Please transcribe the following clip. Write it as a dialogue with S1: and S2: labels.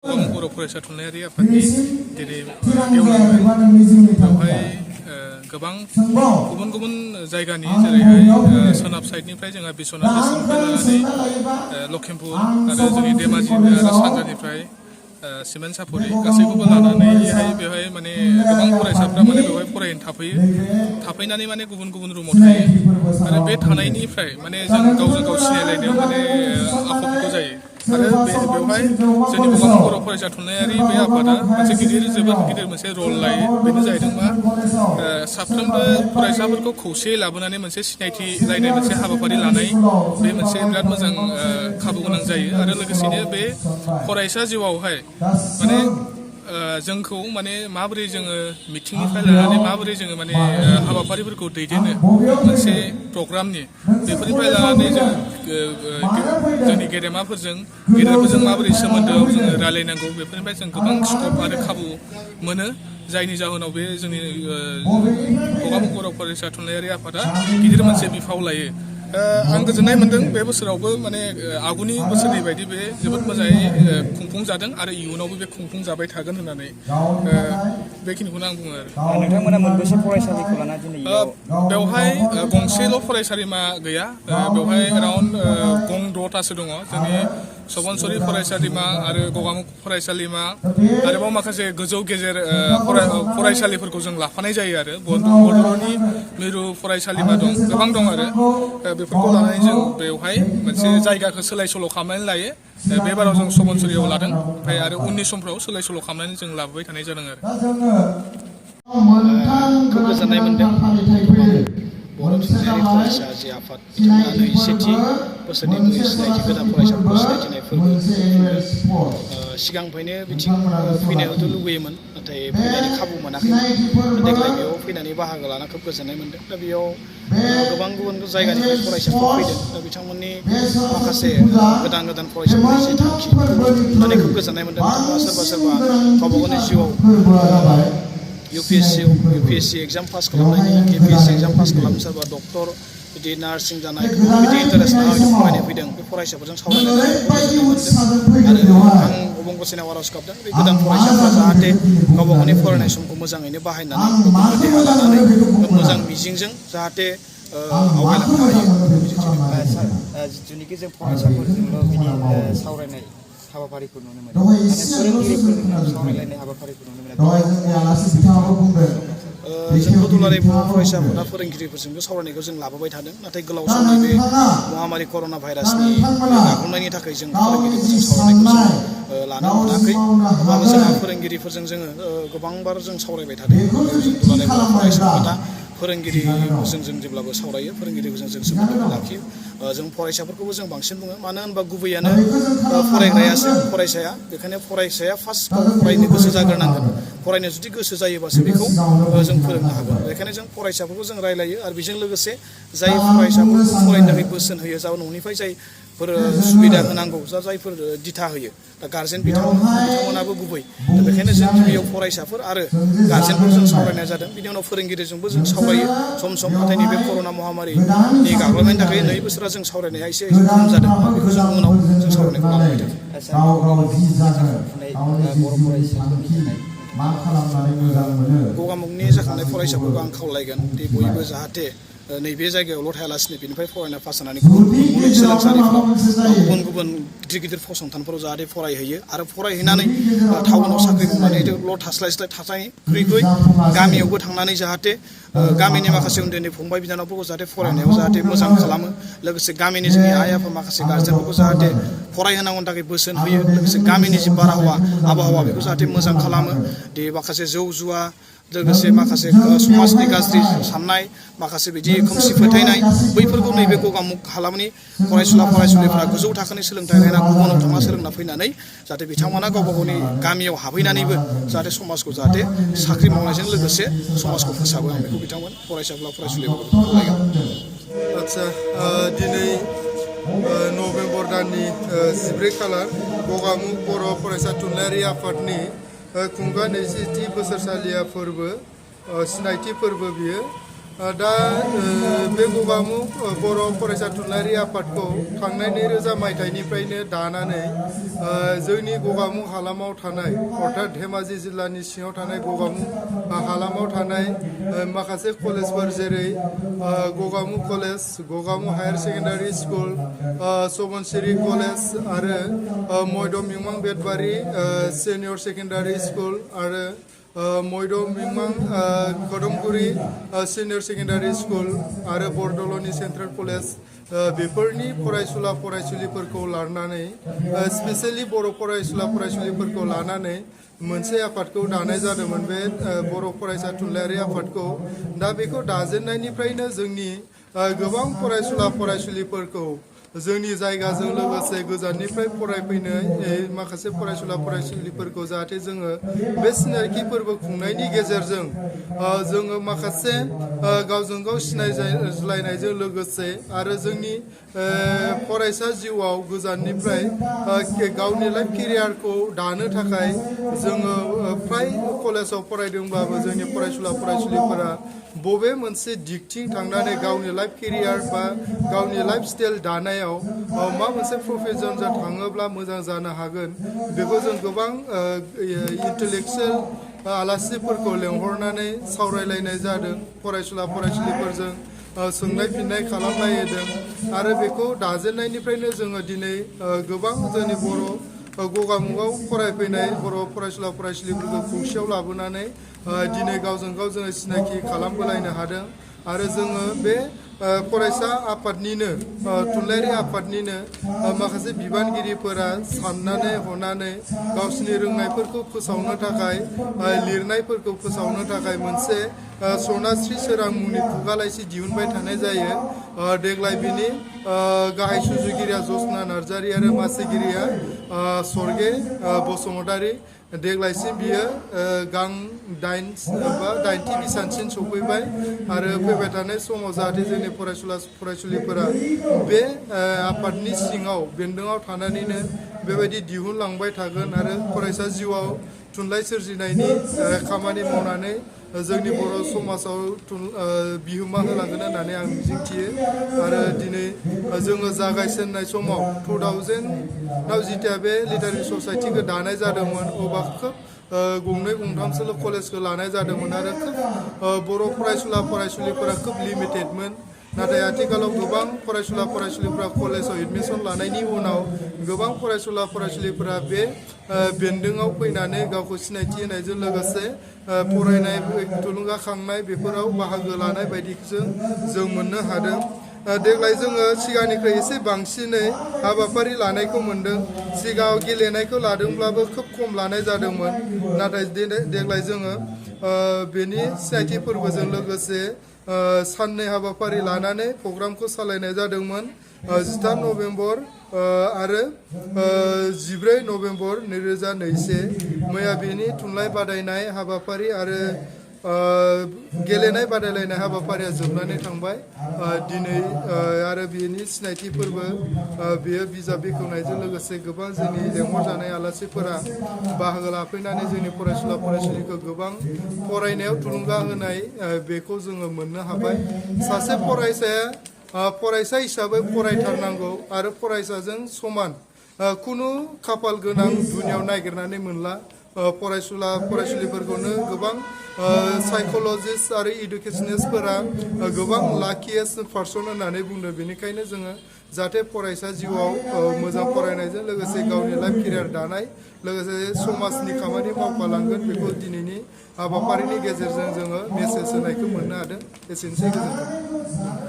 S1: बर' फरायसा थुनलाइयारि आफादनि दिनै गेवलांनाय बेवहाय गोबां गुबुन गुबुन जायगानि जेरैहाय सोनाब साइडनिफ्राय जोंहा बिश्वनाथ डिस्ट्रिक्टनिफ्राय लानानै लखिमपुर आरो जोंनि धेमाजि आरो सानजानिफ्राय सिमेन्ट सापरि गासैखौबो लानानैहाय बेवहाय माने गोबां फरायसाफ्रा माने बेवहाय फरायनो थाफैनानै माने गुबुन गुबुन रुमाव थायो आरो बे थानायनिफ्राय माने जों गावजों गाव सिनायलायनायाव माने आख'बिख' जायो आरो बेवहाय जोंनि गगामुग बर' फरायसा थुनलाइयारि बे आफादा मोनसे जोबोद गिदिर मोनसे रल लायो बेनो जाहैदों मा साफ्रोमबो फरायसाफोरखौ खौसेयै लाबोनानै मोनसे सिनायथि लायनाय मोनसे हाबाफारि लानाय बे मोनसे बिराद मोजां खाबु गोनां जायो आरो लोगोसेनो बे फरायसा जिउआवहाय माने जोंखौ माने माबोरै जोङो मिथिंनिफ्राय लानानै माबोरै जोङो माने हाबाफारिफोरखौ दैदेनो मोनसे प्रग्रामनि बेफोरनिफ्राय लानानै जों जोंनि गेदेरफोरजों माबोरै सोमोन्दोआव जोङो रायलायनांगौ बेफोरनिफ्राय जों गोबां स्कप आरो खाबु मोनो जायनि जाहोनाव बे जोंनि गगामुग बर' फरायसा थुनलाइयारि आफादा गिदिर मोनसे बिफाव लायो आं गोजोननाय मोन्दों बे बोसोरावबो माने आगुनि बोसोरनि बायदि बे जोबोद मोजाङै खुंफुंजादों आरो इयुनावबो बे खुंफुंजाबाय थागोन होननानै बेखिनिखौनो आं बुङो आरो
S2: नोंथांमोना मोनबेसे फरायसालिखौ लाना दिनै
S1: बेवहाय गंसेल' फरायसालिमा गैया बेवहाय एराउन्ड गं 6थासो दङ जोंनि सबनसरि फरायसालिमा आरो गगामुग फरायसालिमा आरोबाव माखासे गोजौ गेजेर फरायसालिफोरखौ जों लाफानाय जायो आरो बड'नि मिरु फरायसालिमा दं गोबां दं आरो बेफोरखौ लानानै जों बेवहाय मोनसे जायगाखौ सोलाय सोल' खालामनानै लायो बे बाराव जों सबनसरियाव लादों ओमफ्राय आरो उननि समफ्राव सोलाय सोल' खालामनानै जों लाबोबाय थानाय जादों आरो
S2: खोब गोजोननाय मोन्दों बर' थुनलाइयारि फरायसा जि आफाद बिथांमोना सेथि बोसोरनि सिनायथि गोदान फरायसाफोरखौ सिनायथिनाय फोरबो सिगांनिफ्रायनो बिथिं फैनायावथ' लुबैयोमोन नाथाय फैनायनि खाबु मोनाखैमोन देग्लाय बेयाव फैनानै बाहागो लाना खोब गोजोननाय मोन्दों दा बेयाव गोबां गुबुन जायगानिफ्राय फरायसाफोर फैदों दा बिथांमोननि माखासे गोदान फरायसाफोरनि जि थांखि नुनानै खोब गोजोननाय मोन्दों सोरबा गावबा गावनि जिउआव UPSC एग्जाम पास खालामनायनि KPSC एग्जाम पास खालामनो सोरबा डक्टर बिदि नार्सिं जानाय बिदि इन्टारेस्ट लानानै फरायनो फैदों बे फरायसाफोरजों सावरायनानै आरो आं अबंगसेनाव आर'ज गाबदों बे गोदान फरायसाफ्रा जाहाथे गावबा गावनि फरायनाय समखौ मोजाङैनो बाहायनानै देहा लानानै मोजां मिजिंजों जाहाथे आवगायलांनो हायो जिथुनिखि जों फरायसाफोरजोंल' बिदि सावरायनाय हाबाफारिखौ नुनो मोनो फोरोंगिरिफोरजों सावरायलायनाय हाबाफारिखौ नुनो मोनो जोंथ' दुलाराय बर' फरायसाफोरा फोरोंगिरिफोरजोंबो सावरायनायखौ जों लाबोबाय थादों नाथाय गोलाव समनि बे महामारि कर'ना भाइरासनि गाग्लोबनायनि थाखाय जों फोरोंगिरिफोरजों सावरायनायखौ जों लानो मोनाखै अब्लाबो जोंहा फोरोंगिरिफोरजों जोङो गोबांबार जों सावरायबाय थादों जों दुलाराय बर' फरायसाफोरा फोरोंगिरिफोरजों जों जेब्लाबो सावरायो फोरोंगिरिफोरजों जों सोमोन्दो लाखियो जों फरायसाफोरखौबो जों बांसिन बुङो मानो होनबा गुबैयानो फरायग्रायासो फरायसाया बेखायनो फरायसाया फार्स्ट फरायनो गोसो जाग्रोनांगोन फरायनो जुदि गोसो जायोबासो बेखौ जों फोरोंनो हागोन बेखायनो जों फरायसाफोरखौ जों रायलायो आरो बेजों लोगोसे जाय फरायसाफोरखौ फरायनो थाखाय बोसोन होयो जा न'निफ्राय जायफोर सुबिदा होनांगौ जायफोर दिथा होयो दा गार्जेन बिथांमोनाबो गुबै दा बेखायनो जों गिबियाव फरायसाफोर आरो गार्जेनफोरजों सावरायनाय जादों बिनि उनाव फोरोंगिरिजोंबो जों सावरायो सम नाथाय नैबे कर'ना महामारिनि गाग्लोबनायनि थाखाय 2 बोसोरा जों सावरायनाया एसे खम जादों बेखौ जों उनाव जों सावरायनायखौ लाबोबाय थादों गगामुगनि जाखांनाय फरायसाफोरखौ आं खावलायगोन दि बयबो जाहाथे नैबे जायगायावल' थायालासिनो बेनिफ्राय फरायना पास जानानै गुबुन मुलुगसोलोंसालिफोराव गुबुन गिदिर फसंथानफोराव जाहाथे फरायहैयो आरो फरायहैनानै टाउनाव साख्रि मावनानैल' थास्लायस्लाय गामियावबो थांनानै जाहाथे गामिनि माखासे उन्दै फंबाय बिनानावफोरखौ जाहाथे फरायनायाव जाहाथे मोजां खालामो लोगोसे गामिनि जोंनि आइ आफा माखासे गार्जेनफोरखौ जाहाथे फरायहोनांगौनि थाखाय बोसोन होयो लोगोसे गामिनि जि आबहावा बेखौ जाहाथे मोजां खालामो दि माखासे जौ जुवा लोगोसे माखासे समाजनि गाज्रि साननाय माखासे बिदि खोमसि फोथायनाय बैफोरखौ नैबे गगामुग हालामनि फरायसुलिफ्रा गोजौ थाखोनि सोलोंथाइ लाना गुबुनाव थांना सोलोंना फैनानै जाहाथे बिथांमोना गावबा गावनि गामियाव हाबहैनानैबो जाहाथे समाजखौ जाहाथे साख्रि मावनायजों लोगोसे समाजखौ फोसाबो आं बेखौ बिथांमोन फरायसुलिफोरखौ खावलायगोन
S3: आदसा दिनै नभेम्बर दाननि 14 खालार गगामुग बर' फरायसा थुनलाइयारि आफादनि खुंगा 20थि बोसोरसालिया फोरबो सिनायथि फोरबो बियो दा बे गगामुग बर' फरायसा थुनलाइयारि आफादखौ थांनाय 2000 मायथाइनिफ्रायनो दानानै जोंनि गगामुग हालामाव थानाय अर्थात धेमाजि जिल्लानि सिङाव थानाय गगामुग हालामाव थानाय माखासे कलेजफोर जेरै Gogamukh college, Gogamukh higher secondary school, Subansiri college आरो मयदम मिमां बेतबारि सिनियर सेकेन्डारि स्कुल आरो मयदम मिमां कदमगुरि सिनियर सेकेन्डारि स्कुल आरो बरदल'नि सेन्ट्रेल कलेज बेफोरनि फरायसुला फरायसुलिफोरखौ लानानै स्पेसियेलि बर' फरायसुला फरायसुलिफोरखौ लानानै मोनसे आफादखौ दानाय जादोंमोन बे बर' फरायसा थुनलाइयारि आफादखौ। दा बेखौ दाजेननायनिफ्रायनो जोंनि गोबां फरायसुला फरायसुलिफोरखौ जोंनि जायगाजों लोगोसे गोजाननिफ्राय फरायफैनाय माखासे फरायसुला फरायसुलिफोरखौ जाहाथे जोङो बे सिनायथि फोरबो खुंनायनि गेजेरजों जोङो माखासे गावजों गाव सिनायज्लायनायजों लोगोसे आरो जोंनि फरायसा जिउआव गोजाननिफ्राय गावनि लाइफ केरियारखौ दानो थाखाय जोङो फ्राय कलेजाव फरायदोंब्लाबो जोंनि फरायसुला फरायसुलिफोरा बबे मोनसे दिगथिं थांनानै गावनि लाइफ केरियार बा गावनि लाइफ स्टाइल दानायाव मा मोनसे प्रफेसनजों थाङोब्ला मोजां जानो हागोन बेखौ जों गोबां इन्टेलेक्सुयेल आलासिफोरखौ लेंहरनानै सावरायलायनाय जादों, फरायसुला फरायसुलिफोरजों सोंनाय फिन्नाय खालामलायदों आरो बेखौ दाजेननायनिफ्रायनो जोङो दिनै गोबां जोंनि बर' गगामुगाव फरायफैनाय बर' फरायसुला फरायसुलिफोरखौ खौसेयाव लाबोनानै दिनै गावजों गाव जोङो सिनाखि खालामबोलायनो हादों आरो जोङो बे फरायसा आफादनिनो थुनलाइयारि आफादनिनो माखासे बिबानगिरिफोरा साननानै हनानै गावसिनि रोंनायफोरखौ फोसावनो थाखाय लिरनायफोरखौ फोसावनो थाखाय मोनसे सनास्रि सोरां मुंनि खुगा लाइसि दिहुनबाय थानाय जायो। देग्लाय बिनि गाहाय सुजुगिरिया जसना नार्जारि आरो मासिगिरिया सर्गे बसुमतारी। देग्लायसिम बियो गां 8 बिसानसिम सफैबाय आरो फैबाय थानाय समाव जाहाथे जोंनि फरायसुला फरायसुलिफोरा बे आफादनि सिङाव बेन्दोङाव थानानैनो बेबायदि दिहुनलांबाय थागोन आरो फरायसा जिउआव थुनलाइ सोरजिनायनि खामानि मावनानै जोंनि बर' समाजाव बिहोमा होलांगोन होननानै आं मिजिंथियो आरो दिनै जोङो जागायजेननाय समाव 2000आव जिथिया बे लिटारेरि ससाइटिखौ दानाय जादोंमोन अब्ला खोब गंनै गंथामसोल' कलेजखौ लानाय जादोंमोन आरो खोब बर' फरायसुला फरायसुलिफोरा खोब लिमिटेडमोन। नाथाय आथिखालाव गोबां फरायसुला फरायसुलिफोरा कलेजाव एडमिसन लानायनि उनाव गोबां फरायसुला फरायसुलिफोरा बे बेन्दोङाव फैनानै गावखौ सिनायथि होनायजों लोगोसे फरायनाय थुलुंगाखांनाय बेफोराव बाहागो लानाय बायदिखौ जों मोननो हादों। देग्लाय जोङो सिगांनिफ्राय एसे बांसिनै हाबाफारि लानायखौ मोन्दों। सिगाङाव गेलेनायखौ लादोंब्लाबो खोब खम लानाय जादोंमोन, नाथाय देग्लाय जोङो बेनि सिनायथि फोरबोजों लोगोसे साननै हाबाफारि लानानै प्रग्रामखौ सालायनाय जादोंमोन। 13 नभेम्बर आरो 14 नभेम्बर 2021 मैया बेनि थुनलाइ बादायनाय हाबाफारि आरो गेलेनाय बादायलायनाय हाबाफारिया जोबनानै थांबाय। दिनै आरो बेनि सिनायथि फोरबो बेयो बिजाब बेखेवनायजों लोगोसे गोबां जोंनि लेंहरजानाय आलासिफोरा बाहागो लाफैनानै जोंनि फरायसुला फरायसुलिखौ गोबां फरायनायाव थुलुंगा होनाय बेखौ जोङो मोननो हाबाय। सासे फरायसाया फरायसा हिसाबै फरायथारनांगौ आरो फरायसाजों समान खुनु खाफाल गोनां दुनियाव नागिरनानै मोनला। फरायसुला फरायसुलिफोरखौनो गोबां साइक'लजिस्ट आरो इडुकेसनिस्टफोरा गोबां लाकिएस्ट पार्सन होननानै बुंदों। बेनिखायनो जोङो जाहाथे फरायसा जिउआव मोजां फरायनायजों लोगोसे गावनि लाइफ केरियार दानाय लोगोसे समाजनि खामानि मावफालांगोन बेखौ दिनैनि हाबाफारिनि गेजेरजों जोङो मेसेज होनायखौ मोननो हादों। एसेनोसै, गोजोन्थों।